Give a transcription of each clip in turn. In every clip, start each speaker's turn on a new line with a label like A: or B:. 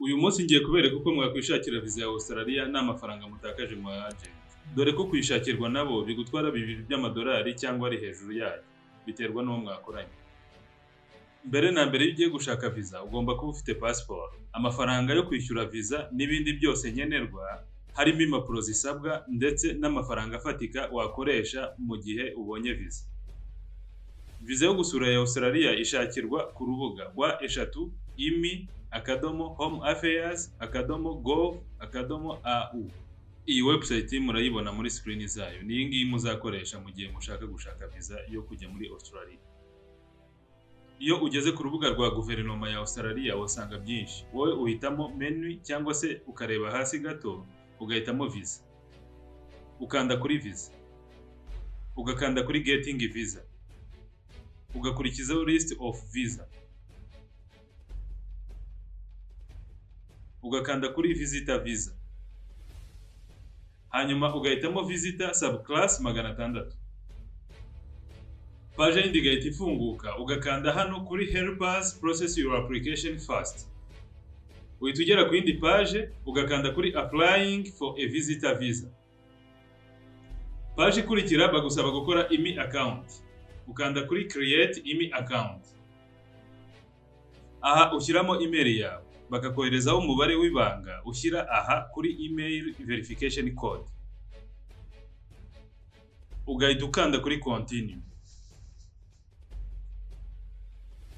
A: Uyu munsi ngiye kubereka uko mwakwishakira viza ya Australia nta mafaranga mutakaje mu agent. Dore ko kuyishakirwa nabo bigutwara $2 cyangwa ari hejuru yayo, biterwa n'uwo mwakoranye. Mbere na mbere iyo ugiye gushaka viza ugomba kuba ufite passport, amafaranga yo kwishyura viza n'ibindi byose nkenerwa, harimo impapuro zisabwa ndetse n'amafaranga afatika wakoresha mu gihe ubonye viza. Viza yo gusura ya Australia ishakirwa ku rubuga rwa www.immi.homeaffairs.gov.au. Iyi website murayibona muri screen zayo, ni iyi ngiyi muzakoresha mu gihe mushaka gushaka viza yo kujya muri Australia. Iyo ugeze ku rubuga rwa guverinoma ya Australia uhasanga byinshi, wowe uhitamo menu cyangwa se ukareba hasi gato ugahitamo visa. Ukanda kuri visa, ugakanda kuri getting visa, ugakurikizaho list of visa, ugakanda kuri visitor visa, hanyuma ugahitamo visitor subclass 600. Page yindi igahita ifunguka, ugakanda hano kuri help us process your application fast. Uhita ugera ku yindi page, ugakanda kuri applying for a visitor visa. Page ikurikira bagusaba gukora IMI account, ukanda kuri create IMI account. Aha ushyiramo email yawe, bakakoherezaho umubare w'ibanga ushyira aha kuri email verification code, ugahita ukanda kuri continue.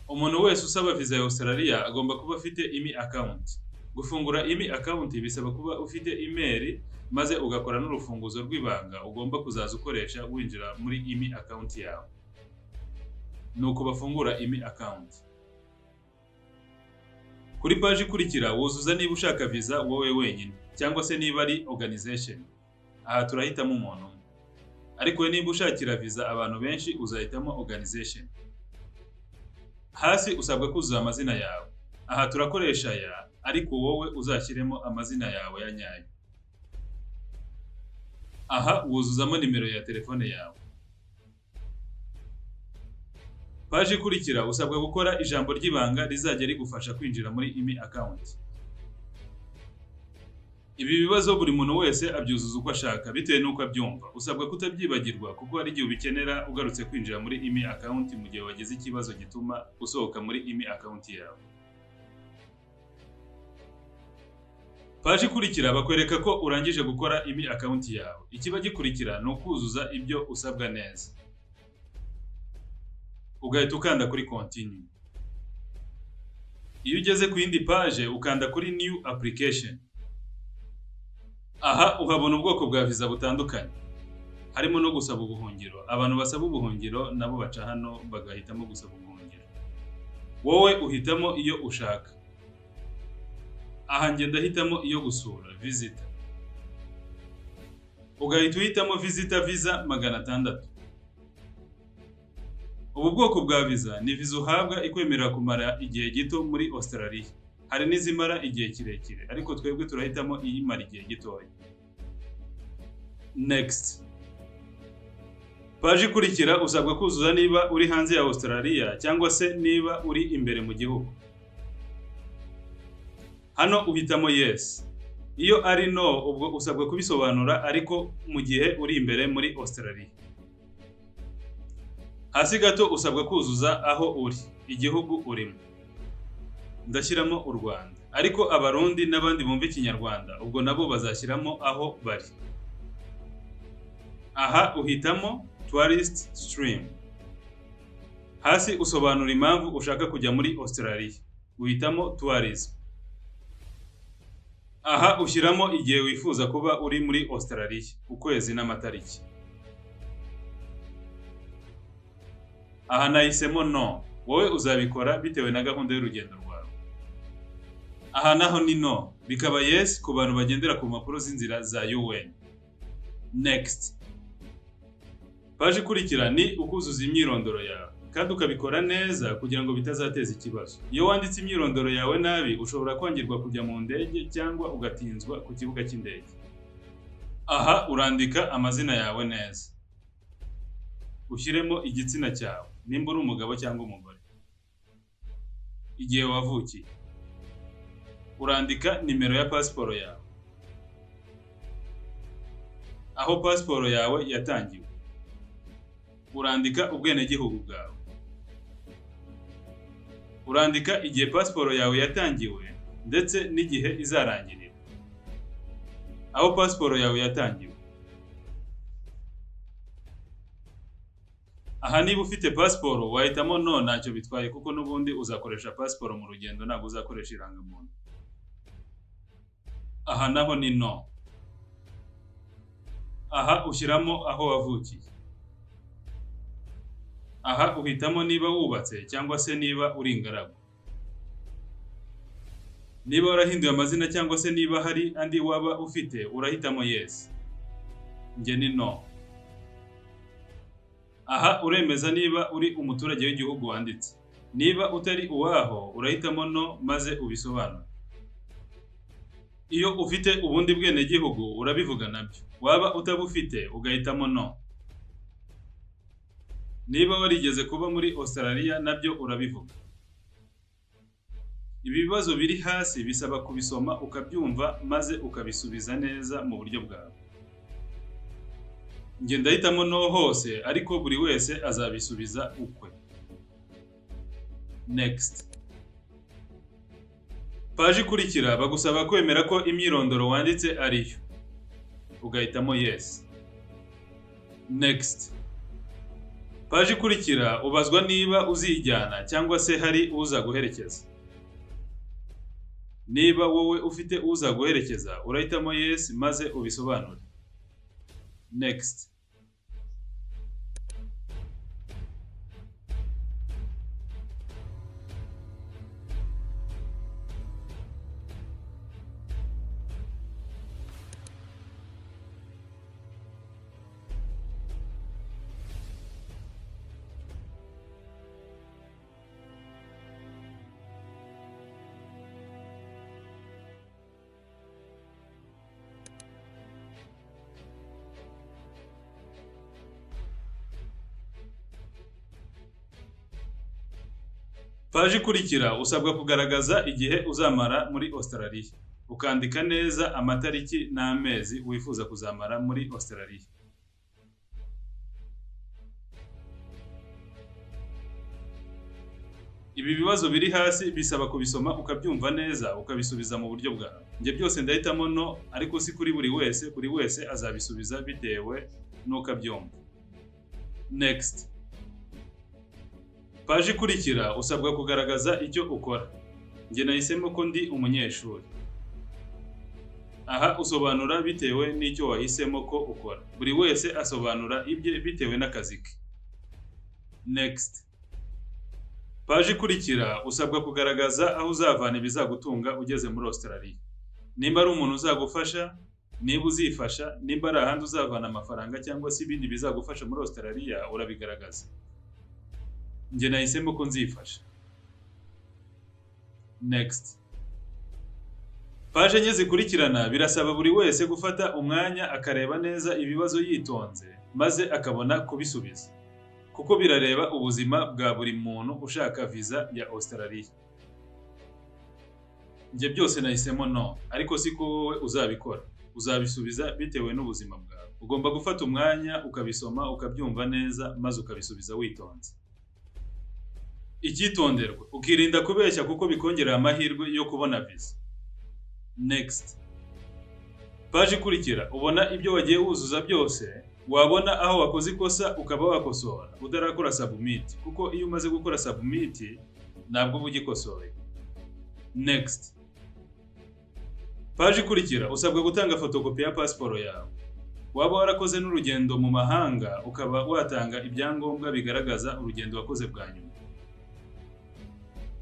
A: Umuntu wese usaba viza ya Australia agomba kuba afite IMI account. Gufungura IMI account bisaba kuba ufite email maze ugakora n'urufunguzo rw'ibanga ugomba kuzaza ukoresha winjira muri IMI account yawe. Nuko bafungura IMI account. Kuri page ikurikira wuzuza niba ushaka viza wowe wenyine cyangwa se niba ari organization. Aha turahitamo umuntu umwe. Ariko niba ushakira viza abantu benshi uzahitamo organization. Hasi usabwa kuzuza amazina yawe. Aha turakoresha aya, ariko wowe uzashyiremo amazina yawe ya nyayo. Aha wuzuzamo nimero ya telefone yawe. Page ikurikira usabwa gukora ijambo ry'ibanga rizajya rigufasha kwinjira muri IMI account. Ibi bibazo buri muntu wese abyuzuza uko ashaka bitewe n'uko abyumva. Usabwa kutabyibagirwa kuko hari igihe ubikenera ugarutse kwinjira muri IMI account mu gihe wagize ikibazo gituma usohoka muri IMI account yawe. Page ikurikira bakwereka ko urangije gukora IMI account yawe. Ikiba gikurikira ni ukuzuza ibyo usabwa neza, ugahita ukanda kuri continue. Iyo ugeze ku yindi page ukanda kuri new application. Aha uhabona ubwoko bwa viza butandukanye, harimo no gusaba ubuhungiro. Abantu basaba ubuhungiro nabo baca hano bagahitamo gusaba ubuhungiro. Wowe uhitamo iyo ushaka. Aha njye ndahitamo iyo gusura visitor. Ugahita uhitamo visitor visa 600. Ubu bwoko bwa viza ni viza uhabwa ikwemerera kumara igihe gito muri Australia. Hari n'izimara igihe kirekire, ariko twebwe turahitamo iyimara igihe gitoya. Next. Page ikurikira usabwa kuzuza niba uri hanze ya Australia cyangwa se niba uri imbere mu gihugu. Hano uhitamo yes. Iyo ari no ubwo usabwa kubisobanura, ariko mu gihe uri imbere muri Australia. Hasi gato usabwa kuzuza aho uri, igihugu urimo. Ndashyiramo u Rwanda, ariko Abarundi n'abandi bumva Ikinyarwanda ubwo nabo bazashyiramo aho bari. Aha uhitamo tourist stream. Hasi usobanura impamvu ushaka kujya muri Australia, uhitamo tourism. Aha ushyiramo igihe wifuza kuba uri muri Australia, ukwezi n'amatariki. Aha nahisemo no, wowe uzabikora bitewe na gahunda y'urugendo rwawe. Aha naho ni no, bikaba yes ku bantu bagendera ku mpapuro z'inzira za UN. Next. Page ikurikira ni ukuzuza imyirondoro yawe, kandi ukabikora neza kugira ngo bitazateza ikibazo. Iyo wanditse imyirondoro yawe nabi ushobora kwangirwa kujya mu ndege cyangwa ugatinzwa ku kibuga cy'indege. Aha urandika amazina yawe neza, ushyiremo igitsina cyawe nimba uri umugabo cyangwa umugore, igihe wavukiye, Urandika nimero ya pasiporo yawe, aho pasiporo yawe yatangiwe. Urandika ubwenegihugu bwawe. Urandika igihe pasiporo yawe yatangiwe ndetse n'igihe izarangirira, aho pasiporo yawe yatangiwe. Aha niba ufite pasiporo wahitamo no, ntacyo bitwaye kuko n'ubundi uzakoresha pasiporo mu rugendo, ntabwo uzakoresha irangamuntu. Aha naho ni no. Aha ushyiramo aho wavukiye. Aha uhitamo niba wubatse cyangwa se niba uri ingaragu. Niba warahinduye amazina cyangwa se niba hari andi waba ufite, urahitamo yes. Njye ni no. Aha uremeza niba uri umuturage w'igihugu wanditse. Niba utari uwaho urahitamo no maze ubisobanure. Iyo ufite ubundi bwenegihugu urabivuga nabyo, waba utabufite ugahitamo no. Niba warigeze kuba muri Australia nabyo urabivuga. Ibi bibazo biri hasi bisaba kubisoma ukabyumva maze ukabisubiza neza mu buryo bwawe. Njye ndahitamo no hose, ariko buri wese azabisubiza ukwe. Next. Paji ikurikira bagusaba kwemera ko imyirondoro wanditse ariyo, ugahitamo yes. Next. Paji ikurikira ubazwa niba uzijyana cyangwa se hari uzaguherekeza. Niba wowe ufite uzaguherekeza urahitamo yes maze ubisobanure. Next. Paji ikurikira usabwa kugaragaza igihe uzamara muri Australia, ukandika neza amatariki n'amezi wifuza kuzamara muri Australia. Ibi bibazo biri hasi bisaba kubisoma ukabyumva neza ukabisubiza mu buryo bwawe. Njye byose ndahitamo no, ariko si kuri buri wese, buri wese azabisubiza bitewe n'uko abyumva. Next. Paji ikurikira usabwa kugaragaza icyo ukora. Njye nahisemo ko ndi umunyeshuri. Aha usobanura bitewe n'icyo wahisemo ko ukora. Buri wese asobanura ibye bitewe n'akazi ke. Next. Paji ikurikira usabwa kugaragaza aho uzavana ibizagutunga ugeze muri Australia. Nimba ari umuntu uzagufasha, niba uzifasha, nimba ari ahandi uzavana amafaranga cyangwa se ibindi bizagufasha muri Australia urabigaragaza. Njye nahisemo ko nzifasha. Next. Paje enye zikurikirana birasaba buri wese gufata umwanya akareba neza ibibazo yitonze maze akabona kubisubiza, kuko birareba ubuzima bwa buri muntu ushaka viza ya Australia. Njye byose nahisemo no, ariko siko wowe uzabikora, uzabisubiza bitewe n'ubuzima bwawe. Ugomba gufata umwanya ukabisoma ukabyumva neza maze ukabisubiza witonze. Icyitonderwa, ukirinda kubeshya kuko bikongerera amahirwe yo kubona viza. Next. Paji ikurikira ubona ibyo wagiye wuzuza byose, wabona aho wakoze ikosa ukaba wakosora utarakora submit, kuko iyo umaze gukora submit ntabwo uba ugikosoye. Next. Paji ikurikira usabwa gutanga fotokopi ya pasiporo yawe. Waba warakoze n'urugendo mu mahanga ukaba watanga ibyangombwa bigaragaza urugendo wakoze bwa nyuma.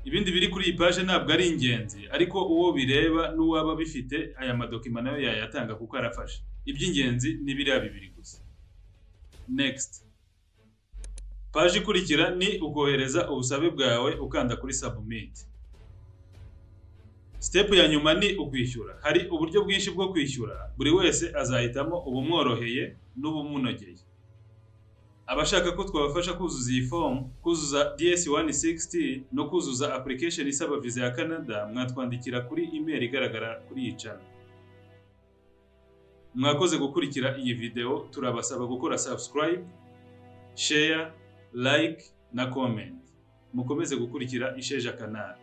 A: Ibindi biri kuri iyi paje ntabwo ari ingenzi, ariko uwo bireba n'uwaba bifite aya madokima nayo yayatanga kuko arafasha. Iby'ingenzi ni biriya bibiri gusa. Next. Paji ikurikira ni ukohereza ubusabe bwawe ukanda kuri submit. Step ya nyuma ni ukwishyura. Hari uburyo bwinshi bwo kwishyura, buri wese azahitamo ubumworoheye n'ubumunogeye. Abashaka ko twabafasha kuzuza iyi form, kuzuza DS 160 no kuzuza application isaba visa ya Canada, mwatwandikira kuri email igaragara kuri iyi channel. Mwakoze gukurikira iyi video. Turabasaba gukora subscribe, share, like na comment. Mukomeze gukurikira Isheja Canal.